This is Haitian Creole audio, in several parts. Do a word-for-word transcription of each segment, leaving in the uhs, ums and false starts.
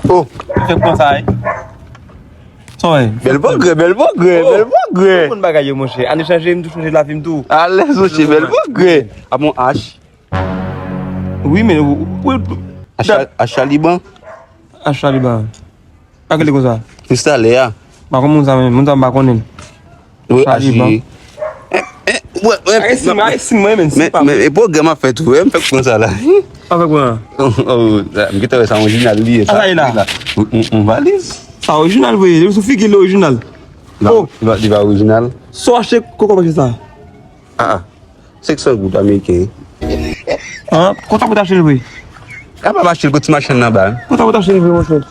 Oh. Fè pran sa, wi. Sa w wè? Bèl pwogrè, bèl pwogrè, bèl pwogrè. Tout moun bagay yo, monchè. Ane chanje, m tou chanje lavi m tou. Alèz, monchè, bèl pwogrè. A bon, H. Wi, men, ou, ou, ou, H Taliban. H Taliban. Pa rele konsa. Kristalè a. Pa konn moun sa menm, moun sa m pa konnen l. Wi, H Taliban. Wi, wi. Ay, si mwen, ay, si mwen, men, si men, pa men, e pwogram ap fè tou, wi, m fèk pran sa la. Pa fèk pran. Oh, oh, m gentan wè sa yon jounal li ye, sa. Sa, sa li la. Yon, yon, yon valiz. Sa orijinal, vre, li sou figi l orijinal. Oh. Li pa, li pa orijinal. Sa w achte, kòman w achte sa? Ah, ah. Senk san goud ameriken. An, konsa pou t achte l vre? A pa achte l pou ti machann nan ba. Konsa pou t achte l vre, monchè?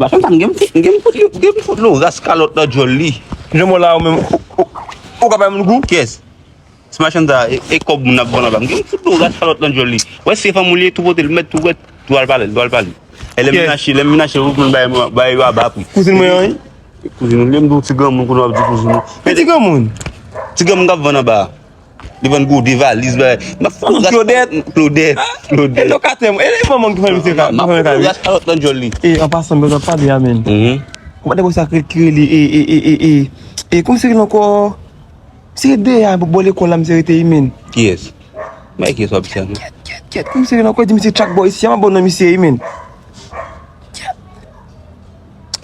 Machann sa, m gen m fout, m gen m fout, m gen m fout lo ras kalòt nan djòl li. Jan mwen la, ou menm, ou, ou, ou ka bay moun gou? Kiyès? Ti machann sa, e, e kòb moun ap vann anba. M gen m fout lo ras kalòt nan djòl li. Wè, se fanm ou li ye, tou pote l, mèt tou wèt, tou al pale l, tou al pale l. E lè m vin achte, lè m vin achte, ou konn bay, bay yo a ba pri. Kouzin mwen an, wi. Kouzin ou, lè m di w ti granmoun, kounye a w ap di kouzin ou. Men ti granmoun. Ti granmoun k ap vann anba. Li vann gode, valiz, bagay. M ap fè yon ras Klodèt. Klodèt, Klodèt. E lokatè m, e, e manman ki fè misye ka, m ap fè yon ras kalòt nan djòl li. E, an pasan, m bezwen pale a, men. Mhm. Ou pa te wè sa ki rele, e, e, e, e, e, e, kòman se rele ankò? Se de a, bò lekòl la, misye rete, wi, men. Kiyès? Bay kiyès w ap di sa, non? Kèt, kèt, kèt, kèt. Kòman se rele ankò? Di misye Tchak bò isi a, m ap ba w non misye, wi, men.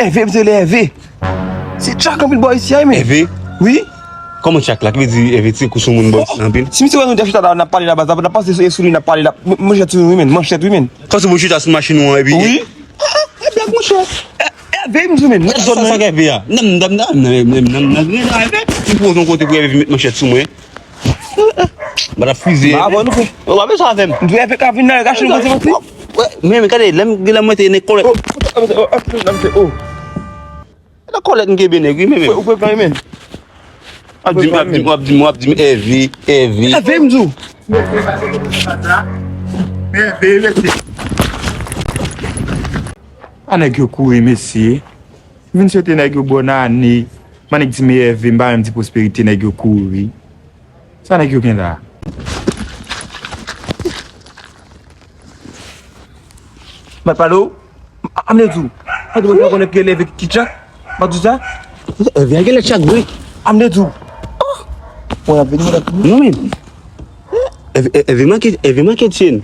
Ève, misye rele Ève. Se Tchak anpil bò isi a, men. Ève? Wi. Kòman Tchak la? Ki vle di Ève tire kou sou moun bò isi a anpil? Si misye wè nou de chita la, n ap pale la, baz, n ap panse se sou li n ap pale la. M-, manchèt sou nou, wi, men. Manchèt, wi, men. Kòmsi moun chita sou machin ou an, epi. Wi. Ah, ah, e blak, monchè. E, Ève, m di, men. Sa, sa, sa k Ève a? Nan, nan, nan, nan, nan, nan, nan, Ève. M poze yon kote pou Ève vin met manchèt sou mwen. Mwen ap frize. Ba, bon, nou fè. Ou pa bezwen avè m. M di Ève ka vin nan, rache nou, konsa, konsa. Wè, men, men, gade, lè m, lè m mete nan kòlèt. Oh, oh, oh, oh, oh. Nan kòlèt m kenbe nèg, wi, men, men. Ou pran, men. W ap di m, w ap di m, w ap di m, w ap di m, Ève, Ève. Ève, m di w. Men Ève, rete. A nèg yo kouri, mesye. M vin swete nèg yo bòn ane. M annik di m Ève, m pa menm di pwosperite, nèg yo kouri. Sa nèg yo gen la? Mwen pale w? A, a m le di w. A di mwen pa konnen ki leve ki Tchak. M ap di w sa. Ève a genlè Tchak vre. A m le di w. Oh! Mwen ap vini, mwen ap vini. Non, men. Ève, Ève manke, Ève manke tyen.